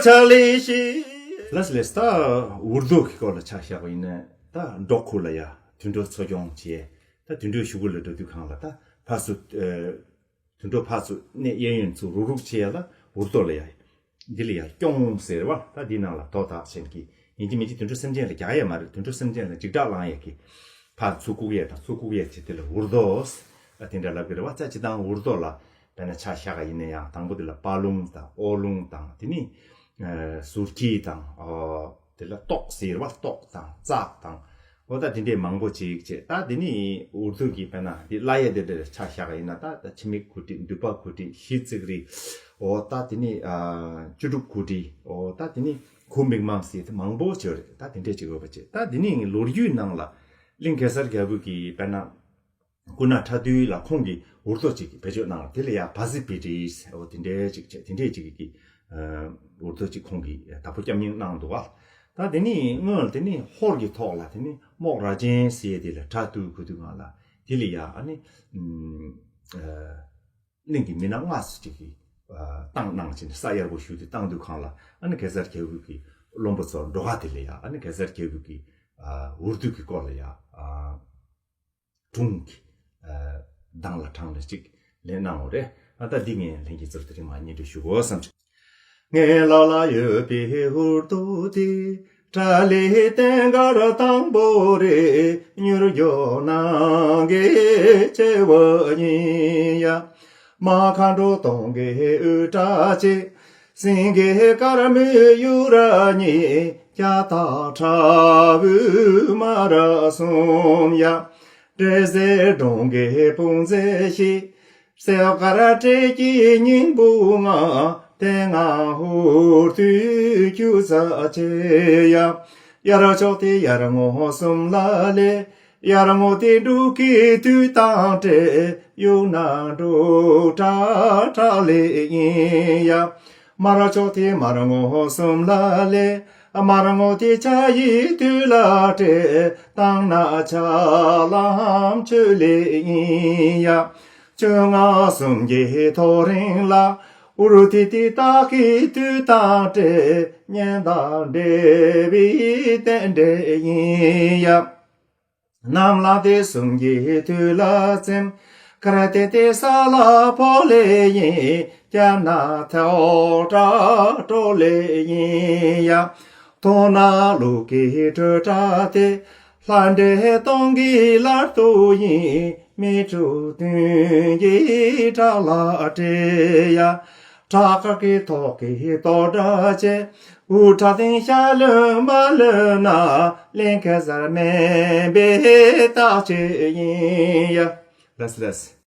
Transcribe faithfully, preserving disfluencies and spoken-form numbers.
ཆ་ལེ་ཤི། ལགས་ལགས། ད་འུར་རྡོ་གི་སྐོར་ལ་ཆ་བཞག་པ་ཡིན་ན། ད་འབྲོག་ཁུལ་ལ་ཡ་དུད་འགྲོ་འཚོ་སྐྱོང་བྱས། ད་དུད་འགྲོའི་གཞུག་གུ་ལ་འགྲོ་དུས་སྒང་ལ། ད་ཕར་ཚུར་ཨ་དུད་འགྲོ་ཕར་ཚུར་གནས་གཡས་གཡོན་ཚུར་རུག་རུག་བྱེད་ཡ་ལ་འུར་རྡོ་ལ་ཡ། འདི་ལ་ཡ་སྐྱོང་ཟེར་བ། ད་འདི་ནང་ལ་རྡོ་དག་ཅན་གྱི་ཡིན་གཅིག་མིན་གཅིག་དུད་འགྲོ་སེམས་ཅན་ལ་རྒྱག་ཡ་མ་རེད། དུད་འགྲོ་སེམས་ཅན་ལ་འཇིགས་སྐྲག་ལངས་ཡ་གི་ཕར་ཚུར་བཀུག་ཡས་དང་ཚུར་བཀུག་ཡས་བྱེད་དེ་ལ་འུར་རྡོ། ཨ་དེ་འདྲ་ལབ་ཀྱི་རེད་བ། ཙ་སྤྱིར་བཏང་འུར་རྡོ་ལ་དཔེར་ན་ཆ་བཞག་ག་ཡིན་ན་ཡང་དང་པོ་དེ་ལ་པ་ལུང་དང་ཨོ་ལུང་དང་། དེ་ནི་ཨ་ཟུར་ཁྱི་དང་། ཨོ་དེ་ལ་ཏོག་ཟེར་བ། ཏོག་དང་ཙག་དང་། ཨོ་ད་དེ་འདྲའི་མང་པོ་ཅིག་བྱས། ད་དེ་ནི་འུར་རྡོ་གི་དཔེར་ན་དེ་བླ་ཡ་དེ་འདྲ་ཆ་བཞག་ག་ཡིན་ན། ད་ད་འཆི་མེད་ཁུ་ཊི། འདུས་པ་ཁུ་ཊི། གཞི་རྩིག་རི། ཨོ་ད་དེ་ནི་ཨ་བཅུ་དྲུག་ཁུ་ཊི། ཨོ་ད་དེ་ནི་ཁུ་མིག་མང་ཟེར་དེ་མང་པོ་ཅིག་ཡོད་རེད། ད་དེ་འདྲས་ཅིག་ཡོད་པ་བྱས། ད་དེ་ནི་ལོ་རྒྱུས་ནང་ལ་གླིང་གེ་སར་རྒྱལ་པོ་གི་དཔེར་ན་སྐུ་ན་ཕྲ་དུས་ལ་ཁོང་གིས་འུར་རྡོ་ཅིག་བེད་སྤྱོད་གནང་། དེ་ལ་ཡ་བ་ཟི་བི་ཊི་ཟེར། ཨོ་དེ་འདྲས་ཅིག་བྱས། དེ་འདྲས་ཅིག་གི་ཨ་འུར་རྡོ་ཅིག་ཁོང་གིས་བདག་པོ་སྐྱབས་གནས་གནང་འདུག་བ། ད་དེ་ནི་སྔོན་ལ་དེ་ནི་ཧོར་གྱི་ཐོག་ལ་དེ་ནི་རྨོག་ར་ཅན་ཟེར་དེ་ལ་དགྲ་བཏུལ་དགོས་དུས་སྒང་ལ་དེ་ལ་ཡ་ཨ་ནི་ཨམ་ཨ་གླིང་གི་མི་སྣ་ལྔ་ཙམ་ཅིག་གིས་ཨ་བཏང་གནང་བྱས་ནས་ས་ཡག་པོ་ཞིག་ཏུ་བཏང་དུས་སྒང་ལ། ཨ་ནི་གེ་སར་རྒྱལ་པོ་གི་བློན་པོ་ཚོ་འགྲོ་ག་དེ་ལ་ཡ་ཨ་ནི་གེ་སར་རྒྱལ་པོ་གི་ཨ་འུར་རྡོ་གི་སྐོར་ལ་ཡ་ཨ་སྒྲུང་གི་ཨ་གདངས་ལ་དྲངས་ནས་ཅིག་ལེན་གནང་བ་རེད། ཨ་ད་འདི་ངས་ལྷན་རྒྱས་ཚོར་དེ་རིང་མར་སྙན་སྒྲོན་ཞུ་དགོས་བསམ་བྱུང་། ངའི་ལག་ལ་ཡོད་པའི་འུར་རྡོ་དེ། ཏྲ་ལི་སྟེང་དཀར་དང་པོ་རེད། མྱུར་མགྱོགས་གནང་གལ་ཆེ་བ་ཡིན་ཡ། མ་མཁའ་འགྲོ་སྟོང་གི་དབུ་སྐྲ་གཅིག། སེང་གེ་དཀར་མོའི་གཡུ་རལ་གཉིས། རྒྱ་སྟག་ཁྲ་བོའི་དམར་གསུམ་ཡ། འབྲས་སེར་སྦྲང་གི་བོང་རྫི་བཞི། སེར་དཀར་སྤྲེལ་གྱི་སྙིང་པོ་ལྔ། དེ་ལྔ་འུར་རྡོའི་རྒྱུ་རྩ་ཆེ་ཡ། དབྱར་ཕྱོགས་དེ་དབྱར་ངོ་གསུམ་ལ་སླེབས། དབྱར་ངོ་དེ་འབྲུག་གི་དུས་དང་འདྲ། གཡུག་ན་འབྲུག་སྒྲ་སྒྲ་ལེ་ཡིན་ཡ། དམར་ཕྱོགས་དེ་དམར་ངོ་གསུམ་ལ་སླེབས། དམར་ངོ་དེ་བྱ་ཡི་དུས་ལ་འདྲ། བཏང་ན་ཆ་ལམ་ཆོས་ལེ་ཡིན་ཡ། བཅོ་ལྔ་གསུམ་གྱི་ཐོ་རེངས་ལ། འུར་རྡོ་དེ་སྟག་གི་དུས་དང་འདྲ། གཉེན་དང་འབྲེལ་བའི་རྟེན་འབྲེལ་ཡིན་ཡ། གནམ་ལངས་དུས་གསུམ་གྱི་དུས་ལ་འཛེམ། དཀར་ཏེ་ཏེ་ས་ལ་ཕོག་ལེ་ཡིན། རྒྱབ་ན་ཐལ་སྒྲ་སྒྲོག་ལེ་ཡིན་ཡ། ཐོག་ན་ལུག་གི་དྲོད་སྒྲ་དེ། ལྷ་འདྲེ་སྟོང་གི་སླར་གཏོར་ཡིན། མི་འཁྲུགས་གདོན་གྱི་དགྲ་ལ་སྤྲད་ཡ། བྲག་དཀར་གྱི་ཐོག་གི་རྡོ་འདྲ་ཅན། འུར་སྒྲ་དེ་ཤ་ལོན་མ་ལོན་ན། གླིང་གེ་སར་མེད་པའི་རྟགས་ཅིག་ཡིན་ཡ། ལགས་ལགས།